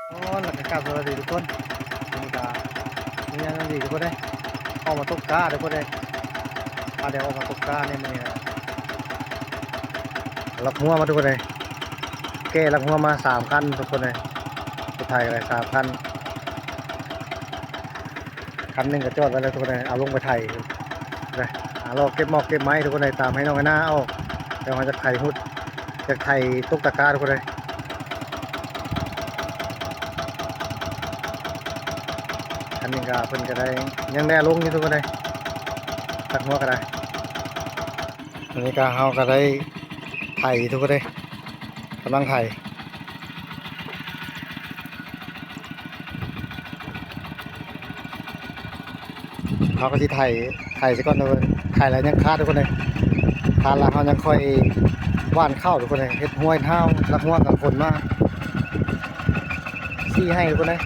ໂອ້ ແລ້ວກໍກາບສະບາຍດີທຸກຄົນ. ມື້ນີ້ກໍມີງານດີທຸກຄົນເດ້ ອອກມາຕົກກ້າທຸກຄົນເດ້. ພາດຽວອອກມາຕົກກ້ານີ້ມື້ນີ້ນະ ລັກງົວມາທຸກຄົນເດ້. ແກ່ລັກງົວມາສາມຄັນທຸກຄົນເດ້ ລົດໄຖກໍໄດ້ສາມຄັນ. ຄັນໜຶ່ງກໍຈອດໄວ້ແລ້ວທຸກຄົນເອີຍ ເອົາລົງໄປໄຖເລີຍ. ຫາເລາະເກັບໝອກເກັບໄມ້ທຸກຄົນເອີຍ ຕາມໄຮ່ນອກໄຮ່ນາອອກ. ແລ້ວເຮົາຈະໄຖຫຸດ ຈະໄຖຕົກຕະກ້າທຸກຄົນເອີຍ. ຄັນນີ້ກໍເພິ່ນກໍໄດ້ ຍັງໄດ້ເອົາລົງຢູ່ທຸກຄົນເອີຍ ຕັກຫົວກໍໄດ້. ອັນນີ້ກໍເຮົາກໍໄດ້ໄຖທຸກຄົນເອີຍ ກຳລັງໄຖ. ເຮົາກໍຊິໄຖ ໄຖຊະກ່ອນເດີ ໄຖແລ້ວຍັງຄາດທຸກຄົນເອີຍ. ຄາດແລ້ວເຮົາຍັງຄ່ອຍຫວ່ານເຂົ້າທຸກຄົນເອີຍ ເຮັດຮົ້ວເຮັດຮ່າວ ລັກງົວກັນຝົນມາ ສີ່ໄຮ່ທຸກຄົນເອີຍ.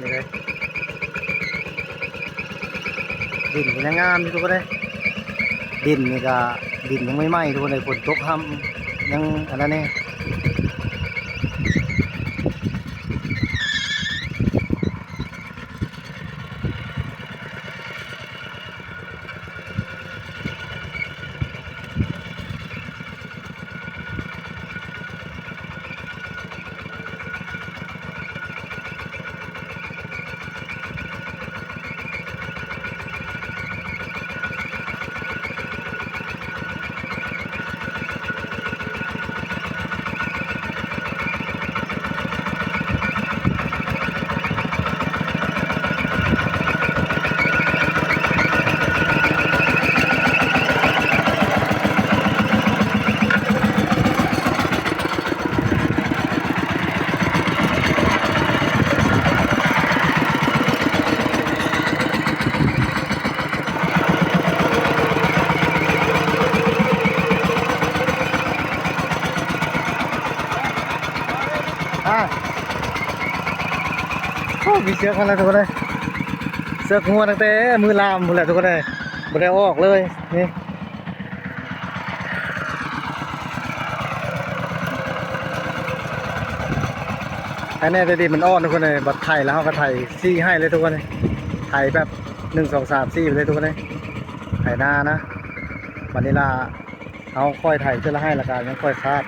ນີ້ເດ້ ດິນກໍຍັງງາມຢູ່ທຸກຄົນເດ້. ດິນນີ້ກໍ ດິນຍັງໃໝ່ໆ ທຸກຄົນເດ້ ຝົນຕົກຫ້ຳ ຍັງອັນນັ້ນແນ່. ອ່າ ໂອ້ ມີເຊືອກຫັ້ນແຫຼະທຸກຄົນເອີຍ ເຊືອກງົວຕັ້ງແຕ່ມື້ລາມພຸ້ນແຫຼະທຸກຄົນເອີຍ ບໍ່ໄດ້ອອກເລີຍນີ້. ອັນນີ້ແຕ່ດິນມັນອ່ອນທຸກຄົນເອີຍ ບັດໄຖແລ້ວເຮົາກໍໄຖສີ່ໄຮ່ເລີຍທຸກຄົນເອີຍ ໄຖແບບໜຶ່ງ ສອງ ສາມ ສີ່ ໄປເລີຍທຸກຄົນເອີຍ ໄຖນານະ. ບັດນີ້ລະ ເຮົາຄ່ອຍໄຖເທື່ອລະໄຮ່ ແລ້ວກໍຍັງຄ່ອຍຄາດ.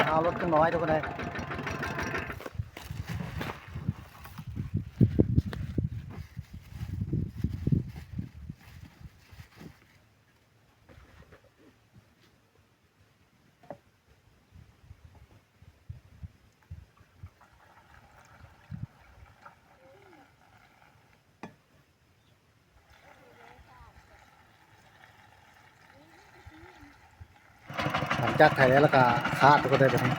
ເອົາລົດຂຶ້ນມາໄວ້ທຸກຄົນເອີຍ. ຫຼັງຈາກໄຖແລ້ວ ແລ້ວກໍຄາດ ທຸກຄົນເອີຍ ບາດນີ້.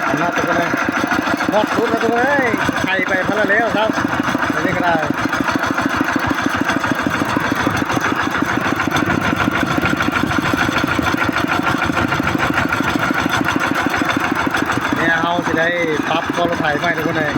ອັນນັ້ນ ທຸກຄົນເອີຍ ຮອດສຸດແລ້ວ ທຸກຄົນເອີຍ ໄຖໄປພາລາເລວຊ້ຳ ອັນນີ້ກໍໄດ້. ເນຍ ເຮົາຊິໄດ້ປັບເບາະລົດໄຖໃໝ່ ທຸກຄົນເອີຍ.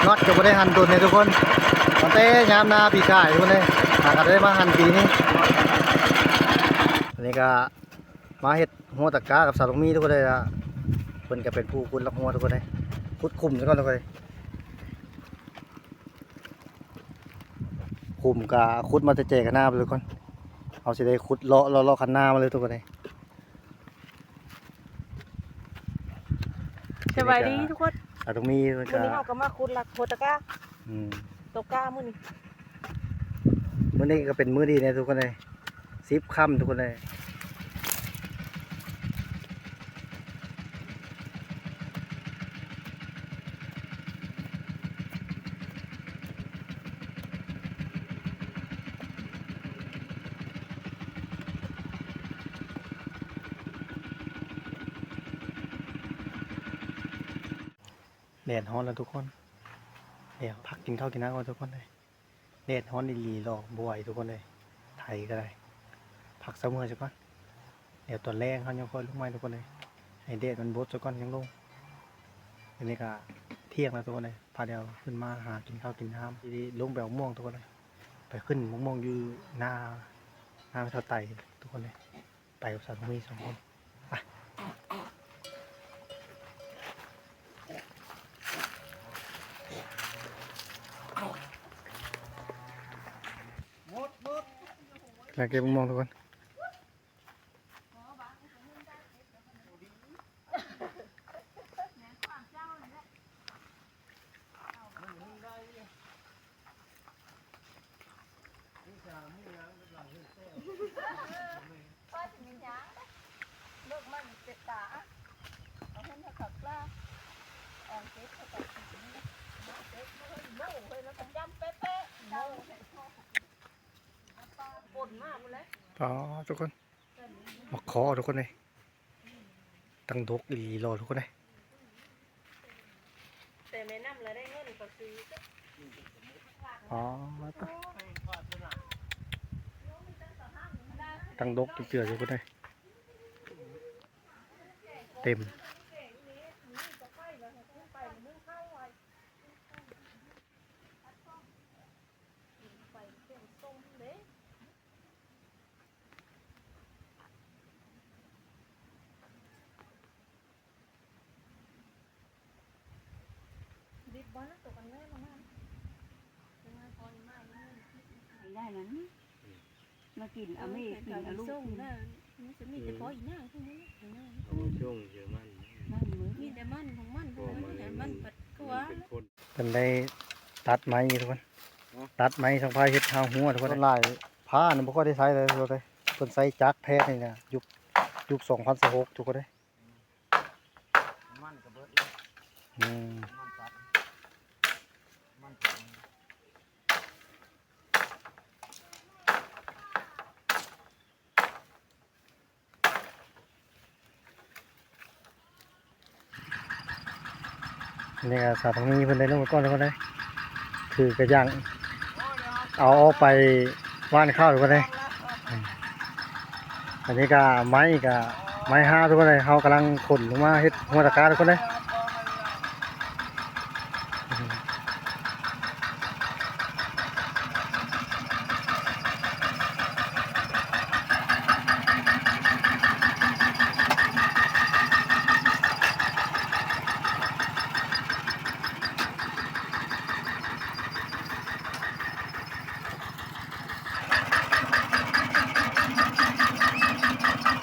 ນັດກໍບໍ່ໄດ້ຫັນດົນເດ້ທຸກຄົນ ຕັ້ງແຕ່ຍາມນາປີກາຍພຸ້ນເດ້ ຫາກໍໄດ້ມາຫັນປີນີ້. ອັນນີ້ກໍມາເຮັດຮົ້ວຕະກາກັບສາວລຸງມີ ທຸກຄົນເອີຍ ເພິ່ນກໍເປັນຜູ້ຂຸດລອກຮົ້ວ ທຸກຄົນເອີຍ ຂຸດຂຸມຊະກ່ອນ ທຸກຄົນເອີຍ. ຂຸມກະຂຸດມາແຕ່ແຈກະນາໄປເລີຍກ່ອນ ເຮົາຊິໄດ້ຂຸດເລາະ ເລາະ ເລາະຄັນນາມາເລີຍທຸກຄົນເອີຍ. ສະບາຍດີທຸກຄົນ ອາ ຕ້ອງມີ ມື້ນີ້ເຮົາກໍມາຂຸດລັກຫົວຕະກາ ອືມ ຕົກກາມື້ນີ້ ມື້ນີ້ກໍເປັນມື້ດີແດ່ທຸກຄົນເອີຍ ສິບຄ່ຳທຸກຄົນເອີຍ. ແດດຮ້ອນແລ້ວທຸກຄົນ ດຽວພັກກິນເຂົ້າກິນນ້ຳກ່ອນທຸກຄົນເອີຍ. ແດດຮ້ອນອີ່ຫຼີ ລໍບໍ່ໄຫວທຸກຄົນເອີຍ ໄຖກໍໄດ້ ພັກເຊົາເມື່ອຍຊະກ່ອນ ດຽວຕອນແລງເຮົາຍັງຄ່ອຍລົງໃໝ່ທຸກຄົນເອີຍ ໃຫ້ແດດມັນບົດຊະກ່ອນຈັ່ງລົງ. ດຽວນີ້ກໍທ່ຽງແລ້ວທຸກຄົນເອີຍ ພາດຽວຂຶ້ນມາຫາກິນເຂົ້າກິນນ້ຳ ຊິລົງໄປເອົາມ່ວງທຸກຄົນເອີຍ ໄປຂຶ້ນໝາກມ່ວງຢູ່ໜ້າ ໜ້າແມ່ເຖົ້າໄຕທຸກຄົນເອີຍ. ໄປກັບສາວທອງມີສອງຄົນ ໄປ. ກຳລັງເກັບໝາກມ່ວງທຸກຄົນ. ອໍ ທຸກຄົນ ໝາກຄໍ້ທຸກຄົນເອີຍ ຕັ້ງດົກອີ່ຫຼີຫຼໍ່ທຸກຄົນເອີຍ. ແຕ່ແມ່ນຳລະໄດ້ເງິນກໍຊື້. ອໍ ຕັ້ງດົກເຈື່ອຢູ່ພຸ້ນເດ້ ເຕັມ. ໄດ້ນັ້ນ ມາກິນ ເອົາແມ່ກິນ ເອົາລູກກິນ ມີແຕ່ພໍ່ອີ່ນາງເທົ່ານັ້ນ ອີ່ນາງ ເອົາມາສົ່ງເຈີມັນ ມີແຕ່ມັນຂອງມັນເທົ່ານັ້ນ ແຕ່ມັນພັດກວ່າ ເພິ່ນໄດ້ຕັດໄມ້ທຸກຄົນ ຕັດໄມ້ ສອງພາເຮັດຮາວຫົວທຸກຄົນ. ສ່ວນຫຼາຍພານະບໍ່ຄ່ອຍໄດ້ໃຊ້ເລີຍ ເພິ່ນໃຊ້ຈັກແທນນີ້ນະ ຍຸກ ຍຸກສອງພັນຊາວຫົກທຸກຄົນເອີຍ. ນ້ຳມັນກໍເບິດແລ້ວ ອືມ ນ້ຳມັນຕັດ ນ້ຳມັນຕັດ. ເ ອັນນີ້ກໍສາວທອງມີເພິ່ນໄດ້ລົງໄປກ່ອນທຸກຄົນເດ້ ຖືກະຢ່າງ ເອົາອອກໄປຫວ່ານເຂົ້າທຸກຄົນເດ້. ອັນນີ້ກໍໄມ້ ກໍໄມ້ຫ້າວທຸກຄົນເດ້ ເຮົາກຳລັງຂົນລົງມາເຮັດຫົວຕະກາທຸກຄົນເດ້.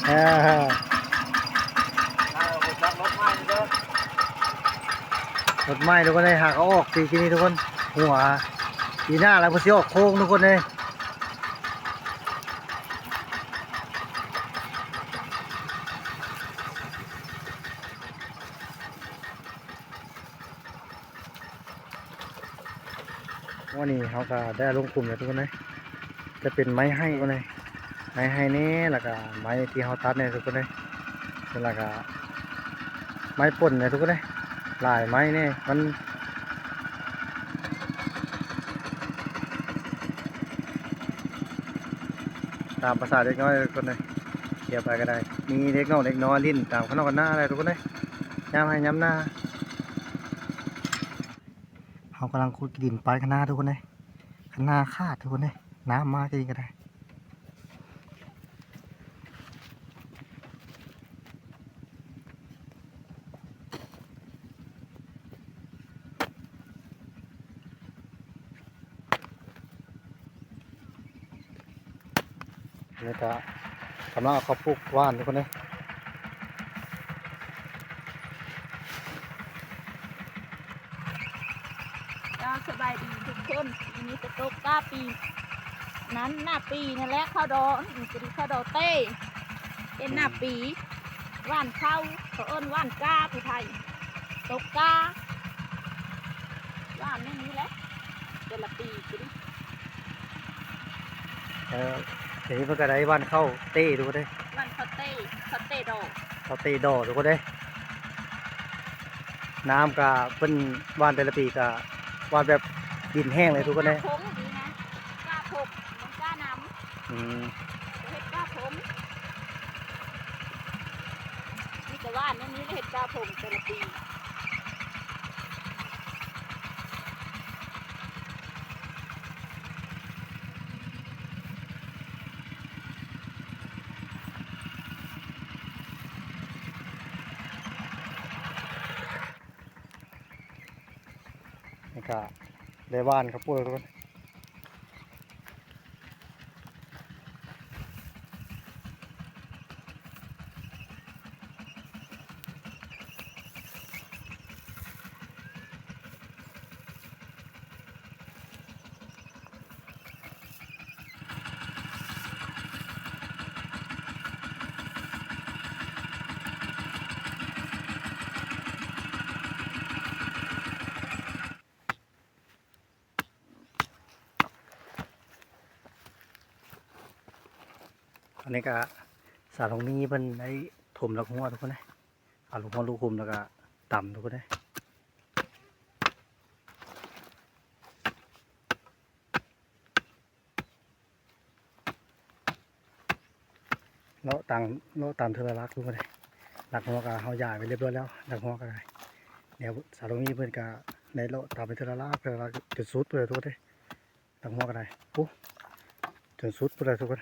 ເອີ ລົດໃໝ່ທຸກຄົນເອີຍ ຫາກເອົາອອກປີນີ້ທຸກຄົນ ຫົວ ປີໜ້າແລ້ວເພິ່ນຊິອອກໂຄງທຸກຄົນເອີຍ. ວັນນີ້ເຮົາກໍໄດ້ລົງຂຸມແລ້ວທຸກຄົນເອີຍ ຈະເປັນໄມ້ໄຮ້ພຸ້ນເດ້ ໄມ້ໄຮ້ແດ່ ແລ້ວກໍໄມ້ທີ່ເຮົາຕັດແດ່ທຸກຄົນເອີຍ ແລ້ວກໍໄມ້ປົ່ນແດ່ທຸກຄົນເອີຍ ຫຼາຍໄມ້ແດ່ ມັນ ຕາມພາສາເດັກນ້ອຍທຸກຄົນເອີຍ ທ່ຽວໄປກໍໄດ້ ມີເດັກນ້ອງເດັກນ້ອຍຫຼິ້ນຕາມຄັນນອກຄັນນາແຫຼະທຸກຄົນເອີຍ ຍາມໄຮ່ຍາມນາ. ເຮົາກຳລັງຂຸດຂີ້ດິນປານຄັນນາທຸກຄົນເອີຍ ຄັນນາຂາດທຸກຄົນເອີຍ ນ້ຳມາກິນກໍໄດ້. ນີ້ກະກຳລັງເອົາເຂົ້າປູກຫວ່ານທຸກຄົນເອີຍ. ເຈົ້າ ສະບາຍດີທຸກຄົນ. ປີນີ້ກະຕົກກ້າປີນັ້ນ ໜ້າປີນັ້ນແຫຼະ ເຂົ້າດໍ ອັນນີ້ກະເຂົ້າດໍເຕ້ ເປັນໜ້າປີ ຫວ່ານເຂົ້າ ເຂົາເອີ້ນຫວ່ານກ້າ ຜູ້ໄທ ຕົກກ້າ ຫວ່ານແນວນີ້ແຫຼະ ແຕ່ລະປີກະດີ. ເອີ ດຽວນີ້ເພິ່ນກະໄດ້ຫວ່ານເຂົ້າເຕ້ທຸກຄົນເດ້ ຫວ່ານເຂົ້າເຕ້ ເຂົ້າເຕ້ດໍ ເຂົ້າເຕ້ດໍທຸກຄົນເດ້. ນ້ຳກະເພິ່ນຫວ່ານແຕ່ລະປີກະຫວ່ານແບບດິນແຫ້ງເລີຍທຸກຄົນເດ້. ກ້າພົງນີ້ນະ ກ້າພົງ ມັນກ້ານ້ຳ ອືມ ເຮັດກ້າພົງ ມີແຕ່ຫວ່ານແນວນີ້ແຫຼະ ເຮັດກ້າພົງແຕ່ລະປີ. ນີ້ກະໄດ້ຫວ່ານເຂົ້າປຸ້ນແລ້ວທຸກຄົນ. ອັນນີ້ກະສາວທອງມີເພິ່ນໄດ້ຖົມລາກຫົວທຸກຄົນເດ້ ເອົາລາກຫົວລົງຂຸມແລ້ວກະຕຳທຸກຄົນເດ້. ເລາະຕາມ ເລາະຕາມເທື່ອລະຫຼັກທຸກຄົນເດ້. ຫຼັກຫົວກະເຮົາຢາຍໄປຮຽບຮ້ອຍແລ້ວ ຫຼັກຫົວກະໄດ້. ດຽວສາວທອງມີເພິ່ນກະໄດ້ເລາະຕາມໄປເທື່ອລະຫຼັກ ເທື່ອລະຫຼັກ ຈົນສຸດພຸ້ນແຫຼະທຸກຄົນເດ້. ຫຼັກຫົວກະໄດ້ ໂອ້ ຈົນສຸດພຸ້ນແຫຼະທຸກຄົນ.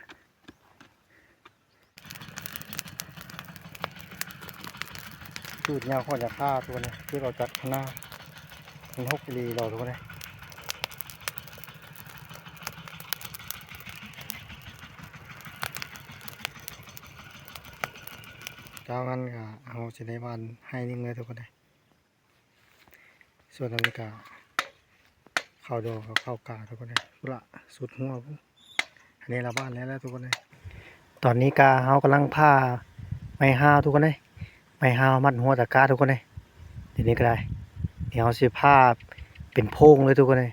ຈູດຍາວຂອງຢາຂ້າທຸກຄົນເດ້ ເກັບເອົາຈາກຂ້າງໜ້າ ມັນຫົກອີ່ຫຼີດອກທຸກຄົນເດ້. ຈາກນັ້ນກະເຮົາຊິໄດ້ຫວ່ານໄຮ່ໜຶ່ງເລີຍທຸກຄົນເດ້. ສ່ວນອັນນີ້ກະເຂົ້າດໍ ເຂົ້າກາທຸກຄົນເອີຍ ພຸ້ນລະ ສຸດຫົວພຸ້ນ. ອັນນີ້ລະຫວ່ານແລ້ວທຸກຄົນເອີຍ. ຕອນນີ້ກະເຮົາກຳລັງຜ່າໄມ້ຮ້າວທຸກຄົນເອີຍ ໄມ້ຮ້າວມັດຫົວຕະກ້າທຸກຄົນເອີຍ. ດຽວນີ້ກະໄດ້ ດຽວເຮົາຊິຜ່າເປັນໂພງເລີຍທຸກຄົນເອີຍ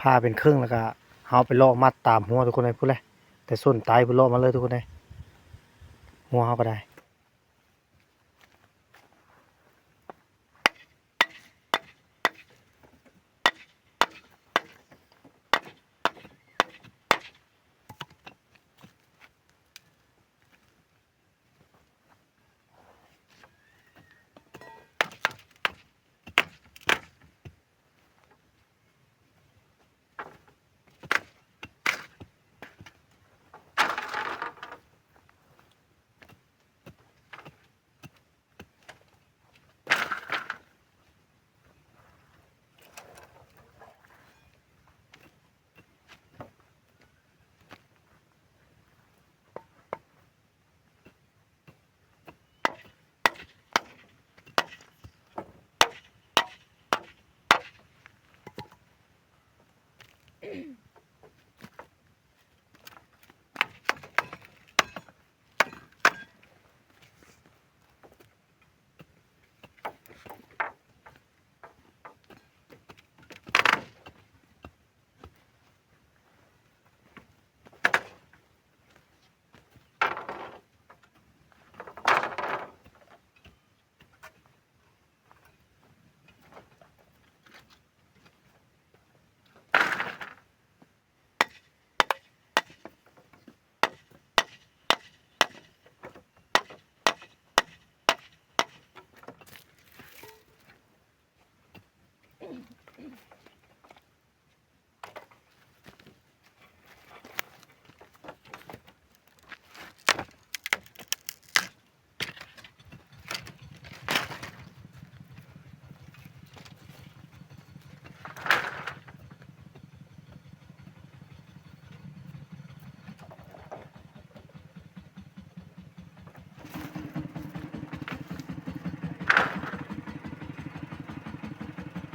ຜ່າເປັນເຄິ່ງ ແລ້ວກະເຮົາໄປເລາະມັດຕາມຫົວທຸກຄົນເອີຍ ພຸ້ນແຫຼະ ແຕ່ໂຊນໃຕ້ພຸ້ນ ເລາະມາເລີຍທຸກຄົນເອີຍ ຫົວເຮົາກະໄດ້.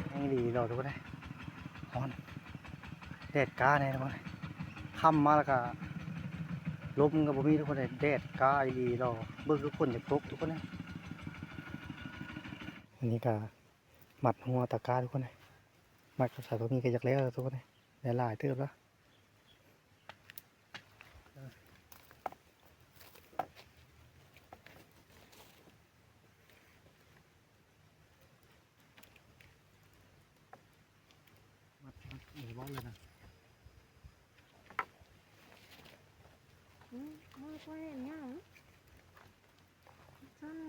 ແຮງອີ່ຫຼີເນາະທຸກຄົນເອີຍ ຮ້ອນ ແດດກ້າແນ່ທຸກຄົນເອີຍ ຄ່ຳມາແລ້ວກະລົມກະບໍ່ມີທຸກຄົນເອີຍ ແດດກ້າອີ່ຫຼີເນາະ ເບິ່ງຄືຝົນຢາກຕົກທຸກຄົນເອີຍ. ອັນນີ້ກະມັດຫົວຕາກ້າທຸກຄົນເອີຍ ມັດກັບສາຍໂທມີກະຢາກແລ້ວທຸກຄົນເອີຍ ໄດ້ຫຼາຍເຕີບແລ້ວ. ມັດ ມັດ ເອີ ເວົ້າເລີຍນະ ອືມ ມັນກໍເຫັນຫຍັງ ຊັ້ນ.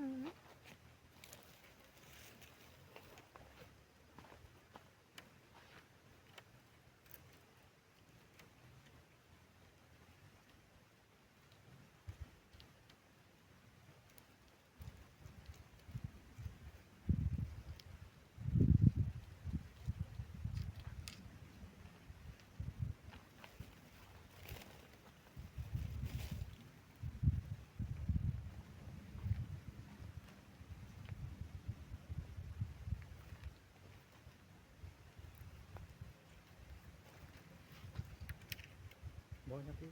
ບໍ່ຍັງຕິ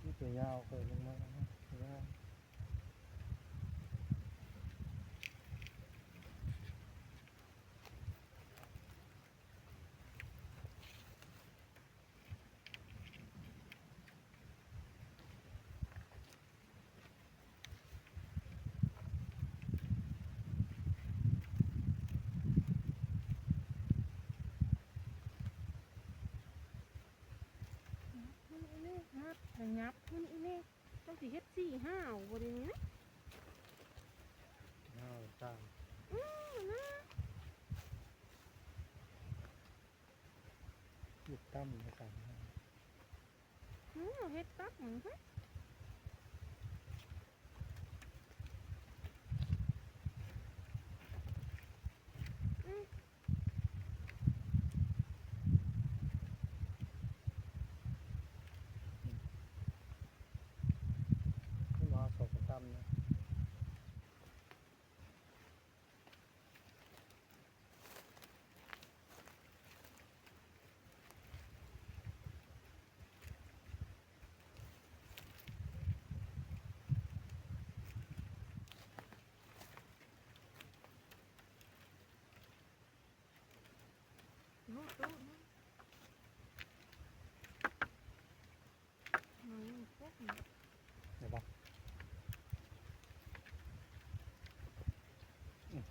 ມີຕົວຍາວເກີດລົງມາ ຍາວ. ຫຍັບຂຶ້ນອີ່ເມກ ຫຍັບ ຂະຫຍັບຂຶ້ນອີ່ເມກ ເຈົ້າຊິເຮັດສີຫ້າວບໍ່ເດນີ້ນະ ຫ້າວຕາມ ອື ນະ ເຮັດຕຳໃຫ້ກັນ ອື ເຮັດຕັບມັນ ອື ວ່າເຂົາກໍຕຳນະ. ໄດ້ບໍ່? ອືມ.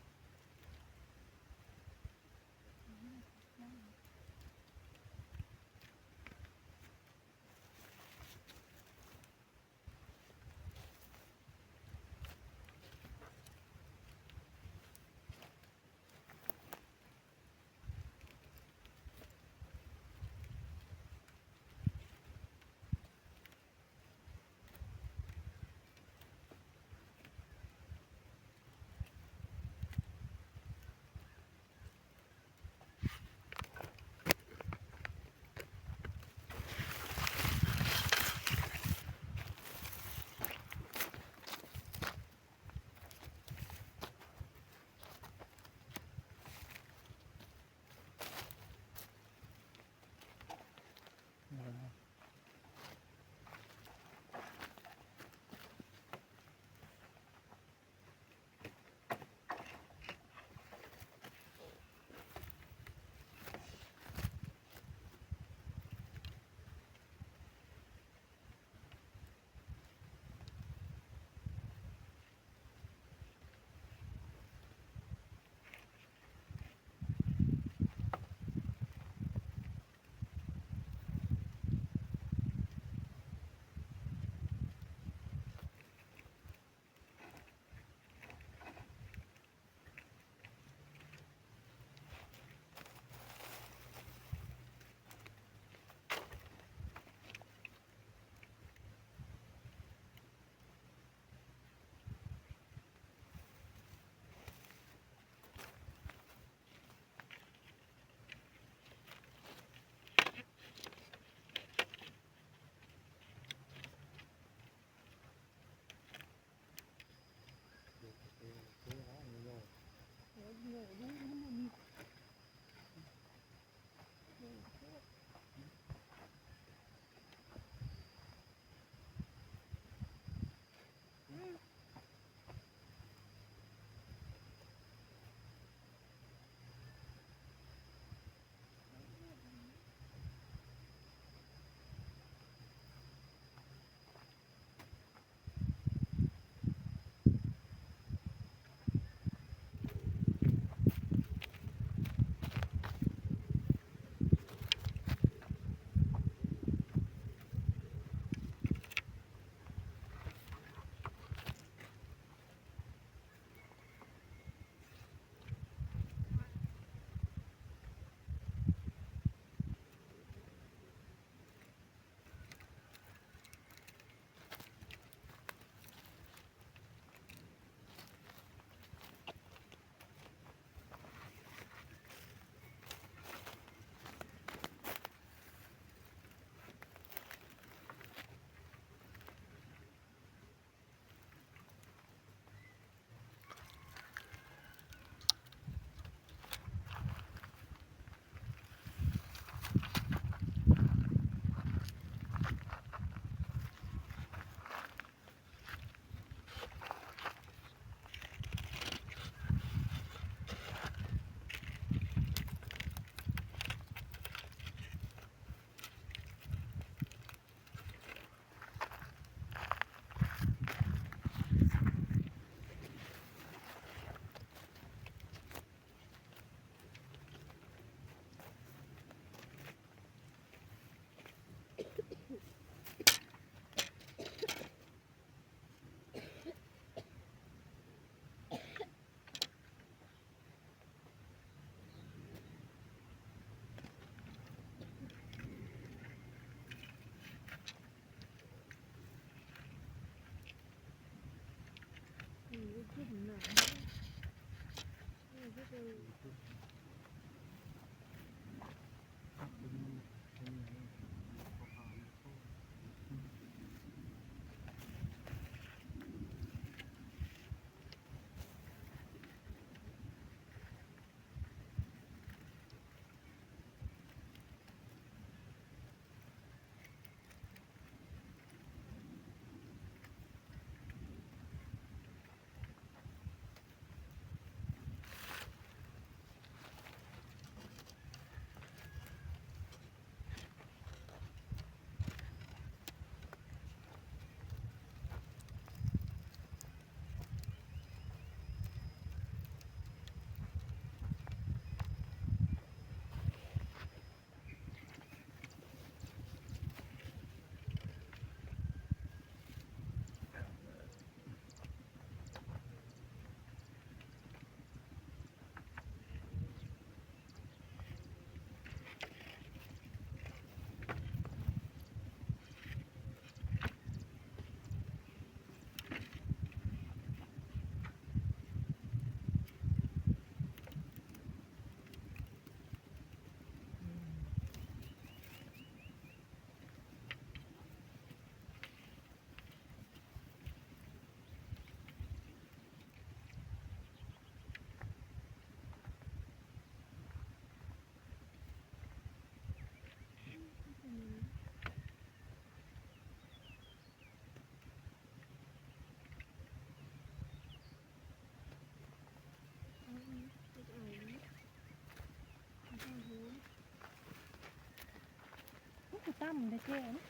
โอ้ ต่ำแท้ๆ นะ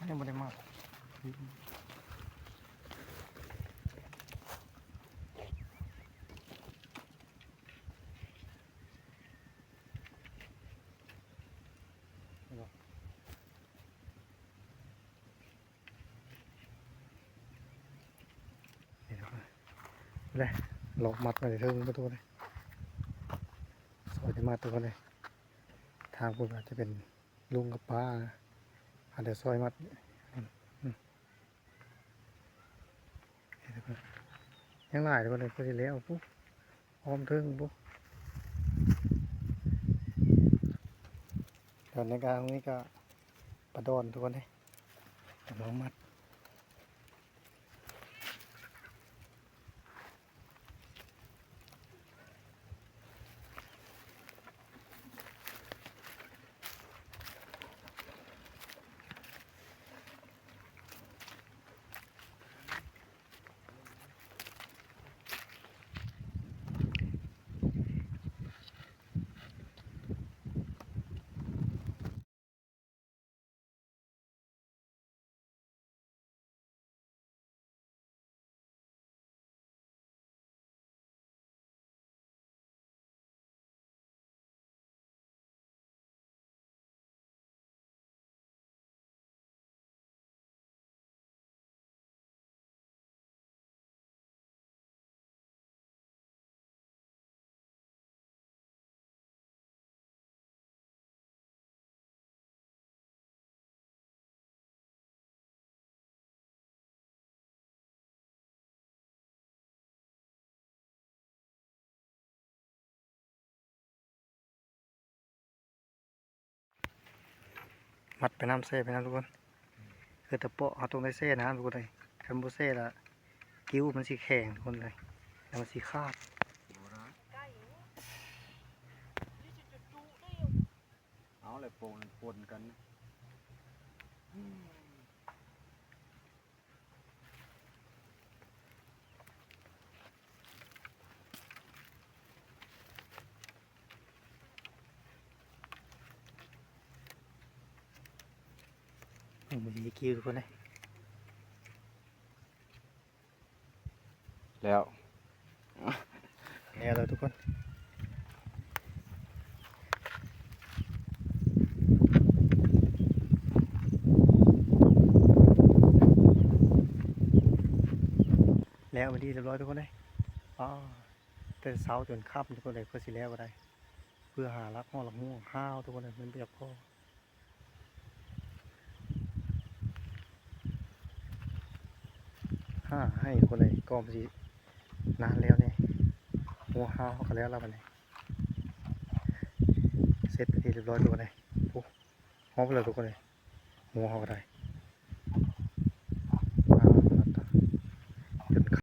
ยังบ่ได้มา นี่ทุกคน แหละ เลาะมัดมาเทิงประตูเลย ซอยที่มาทุกคนเลย ทางพวกอาจจะเป็นลุงกับป้า อาจจะซอยมัด อืม ยังหลายทุกคนเลย ก็สิแล้วปุ๊บ อ้อมเทิงปุ๊บ แถวในกลางนี้ก็ปลาดอนทุกคนเลย กำลังมัด มัดไปนำ แช่ไปนำทุกคน คือตะเปาะเฮาต้องได้แช่น้ำทุกคนเลย คันบ่แช่ละ กิ้วมันสิแข็งทุกคนเลย แล้วมันสิขาด เอาเลยปน ปนกัน โอ้ มันมีคิวทุกคนเลย แล้ว แล้ว แล้วทุกคน แล้วเป็นที่เรียบร้อยทุกคนเลย อ้อ แต่เช้าจนค่ำทุกคนเลย เพื่อสิแล้วก็ได้ เพื่อหาลักฮอดลักฮวงห้าวทุกคนเลย มันบ่อยากพอ ห้าให้คนเลย ก็มันสิ ນານແລ້ວນີ້ ງົວເຮົາ ເຮົາກໍແລ້ວລະບັດນີ້ ເສັດເປັນທີ່ຮຽບຮ້ອຍທຸກຄົນເອີຍ. ໂອ້ ຮອດແລ້ວທຸກຄົນເອີຍ ງົວເຮົາກໍໄດ້.